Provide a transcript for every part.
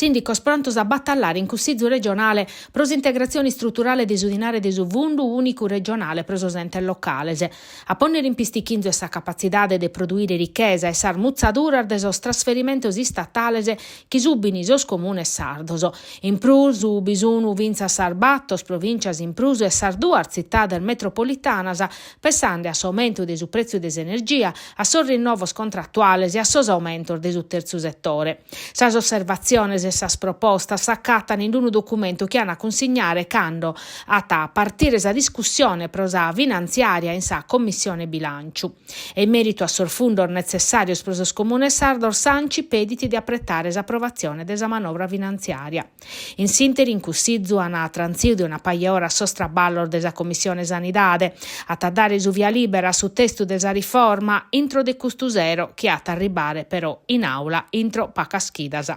Sìndicos prontos a batallare in Cussizu regionale pro s'integratzione istruturale de su dinare de su Fundu Ùnicu Regionale pro sos entes locales, a pònnere in pistichinzu est sa capatzidade de produire richesa e sas mutzaduras de sos trasferimentos istatales chi subin sos comunes sardos. In prus bi sun fintzas sas bator provìntzias in prus e sas duas tzitades metropolitanas, pessande a s'aumentu de su prètziu de s'energia, a sos rinnovos contratuales e a sos aumentos de su tertzu setore. Sas osservatziones e sas propostas s'acatan in unu documentu chi an a cunsignare cando at a partire sa discussione pro sa finantziària in sa Commissione Bilànciu. E in mèritu a sos fundos netzessàrios pro sos comunes sardos s'Anci pedit de apretare s'aprovatzione de sa manovra finantziària. In s'ìnteri in Cussizu an trantziu de una paja 'e oras sos traballos de sa Commissione Sanidade. At a dare su via lìbera a su testu de sa riforma intro de custu sero chi at a arribare però in àula intro pacas chidas.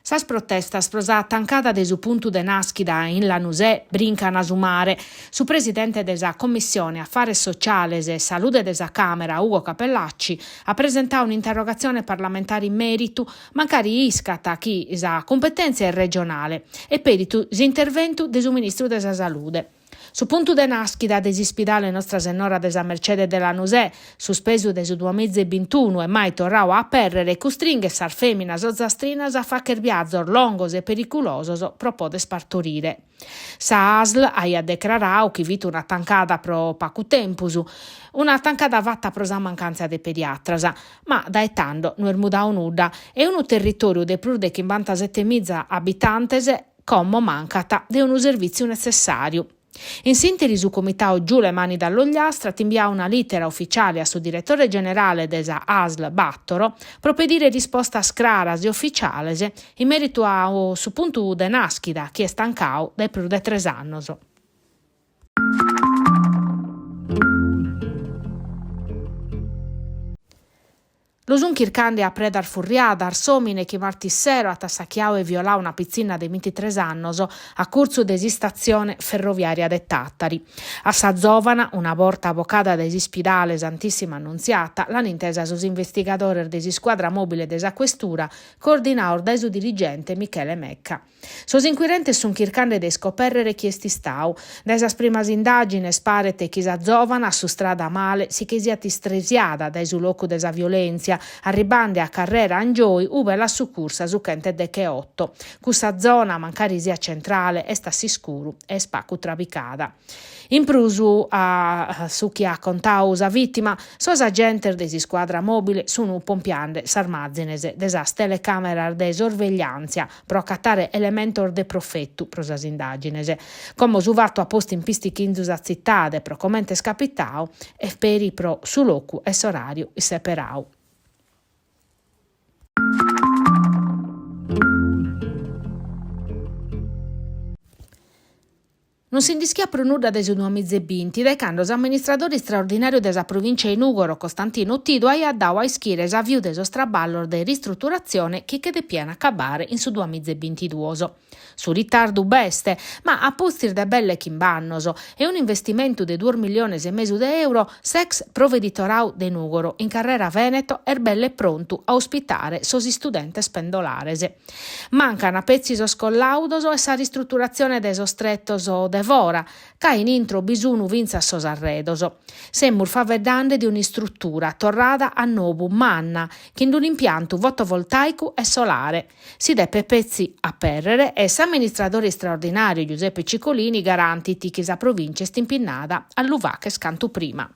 Sas protestas pro sa tancada de su puntu de nàschida in Lanusè brincan su mare. Su presidente de sa Commissione Afares Sociales e Salude de sa Càmera, Ugo Cappellacci, at presentadu un'interrogatzione parlamentare in mèritu, mancari iscat chi sa cumpetèntzia est regionale, e pedit s'interventu de su ministru de sa Salude. Su puntu de nàschida de s'ispidale Nostra Sennora de sa Mercede de Lanusè, suspesu dae su duamiza e bintunu e mai torradu a apèrrere, custringhet sas fèminas ozastrinas a fàghere biazos longos e periculosos pro poder partorire. Sa ASL aiat decraradu chi fit una tancada pro pagu tempus, una tancada fata pro sa mancàntzia de pediatras, ma dae tando no est mudadu nudda e unu territòriu de prus de chimbantasetemiza abitantes Como mancat de unu servìtziu netzessàriu. In s'ìnteri su Comitadu Giù le mani dall'Ogliastra at imbiadu una lìtera uficiale a su diretore generale de sa ASL Bàtoro pro pedire rispostas craras e uficiales in mèritu a su puntu de nàschida chi est tancadu dae prus de tres annos. Lu sunt chircande a predas furriadas s'òmine chi martis sero at assachiadu e violadu una pitzinna de bintitres annos a curtzu de s'istatzione ferroviària de Tàtari. A sa zòvana, una borta bocada dae s'ispidale Santissima Annunziata, l'an intesa sos investigadores de s'iscuadra mòbile de sa Questura, coordinados dae su dirigente Michele Mecca. Sos inquirentes sunt chircande de iscopèrrere chie est istadu. Dae sas primas indàgines paret chi sa zòvana, assustrada male, si che siat istresiada dae su locu de sa violèntzia, arribande a carrera Angioy ube l'at sucursa su chentedecheoto. Cussa zona, mancari siat centrale, est a s'iscuru e est pacu trabicada. In prus a su chi at contadu sa vìtima, sos agentes de s'iscuadra mòbile sunt pompiende sas màzines de sas telecàmeras de sorvegliàntzia pro acatare elementos de profetu pro sas indàgines. Como su fatu at postu in pistichinzu sa tzitade pro comente est capitadu e peri pro su locu e s'oràriu isseperadu. Non si nd'ischiat prus nudda dae su duamizebinti, dae cando s'amministradore istraordinàriu de sa provìncia 'e Nùgoro, Costantino Tidu, aiat dadu a ischire s'aviu de sos traballos de ristruturatzione chi che depian acabare in su duamizebintiduos. Su ritardu b'est, ma a pustis de belle chimb'annos e un'investimentu de duos milliones e mesu de euro, s'ex proveditoradu de Nùgoro in carrera Veneto est belle prontu a ospitare sos istudentes pendolares. Mancan petzi sos collàudos e sa ristruturatzione de sos tretos de fora, ca in intro bi sun fintzas sos arredos. Semus faeddende de un'istrutura torrada a nou manna, chin un'impiantu fotovoltàicu e solare. Si depet petzi apèrrere e s'amministradore istraordinàriu Giuseppe Ciccolini garantit chi sa Provìncia est impinnada a lu fagher cantu prima.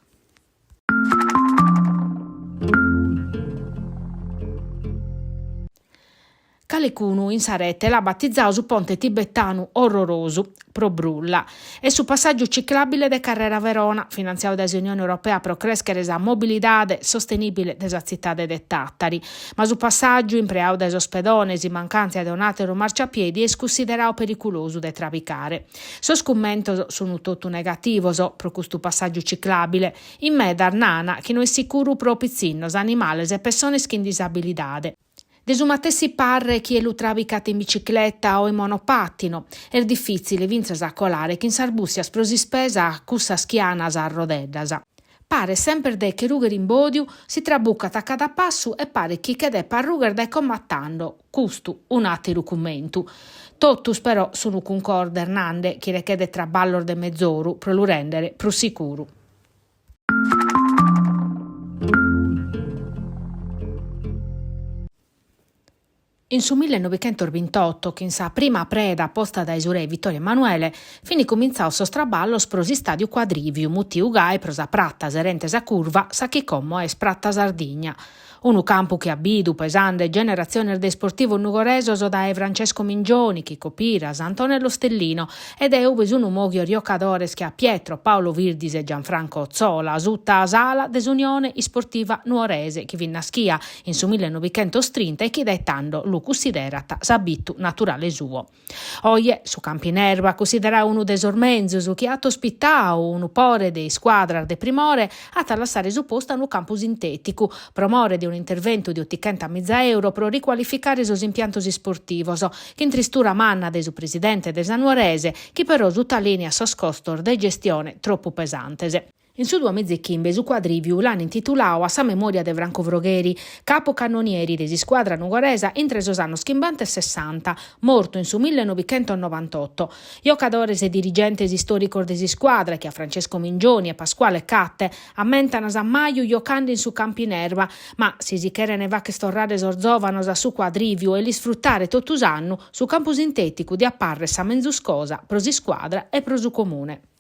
Calicunu in sa rete l'at batizadu su ponte tibetanu orrorosu, pro brulla. Est su passàgiu ciclàbile de carrera Verona, finantziadu dae s'Unione Europea pro crèschere sa mobilidade sostenìbile de sa tzitade de Tàtari. Ma su passàgiu, impreadu dae sos pedones in mancàntzia de un'àteru marciapiedi, est cunsideradu periculosu de trabicare. Sos cummentos sunt totu negativos pro custu passàgiu ciclàbile. In medas nana chi no est sicuru pro pitzinnos, animales e pessones chin disabilidade. De su matessi parre chie lu tràbicat in bicicleta o in monopàtino. Est difìtzile fintzas a colare chin sas bùssias pro s'ispesa cussas chi an sas rodeddas. Paret semper de che rugher in bòdiu, si trabucat a cada passu e paret chi che depat rugher dae como a tando, custu un'àteru cummentu. Totus però sunt cuncordes nande chi rechedet traballos de mezoru pro lu rèndere prus sicuru. In su millenovichentosbintotto, chin sa prima preda posta dae su re Vittorio Emanuele, fin cumintzaos sos traballos pro s'istàdiu Quadriviu, mutiu gai pro sa prata serente sa curva, sa chi como est Prata Sardigna. Unu campu chi at bidu pesande generatziones de isportivos nugoresos dae Francesco Mingioni, Chicco Piras, Antonello Stellino e dae ube sun mòghios jocadores che a Pietro Paolo Virdis e Gianfranco Zola, suta s'ala de s'Unione Isportiva Nuorese chi fit naschia in su millenovichentostrinta e chi dae tando lu cussiderat s'abitu naturale suo. Oje, su campu in erba, cussiderau unu de sos menzus chi at ospitau unu pore de iscuadras de primore, at a lassare su postu a unu campu sintèticu, pro more de un'interventu de otichentamiza euro pro ricualificare sos impiantos isportivos, chin tristura manna de su presidente de sa Nuorese, chi però sutalìniat sos costos de gestione tropu pesantes. In su duamiza e chimbe su Quadriviu l'an intituladu a sa memòria de Franco Frogheri, capu cannonieri de s'iscuadra nugoresa intre sos annos chimbanta e sessanta, mortu in su millenovichentosnovantotto. Jocadores e dirigentes istòricos de s'iscuadra, che a Francesco Mingioni e Pasquale Catte, ammentan s'ammaju jocande in su campu in erba, ma si si cheren fagher torrare sos zòvanos a su Quadriviu e l'isfrutare totu s'annu, su campu sintèticu diat parrer sa menzus cosa pro s'iscuadra e pro su comune.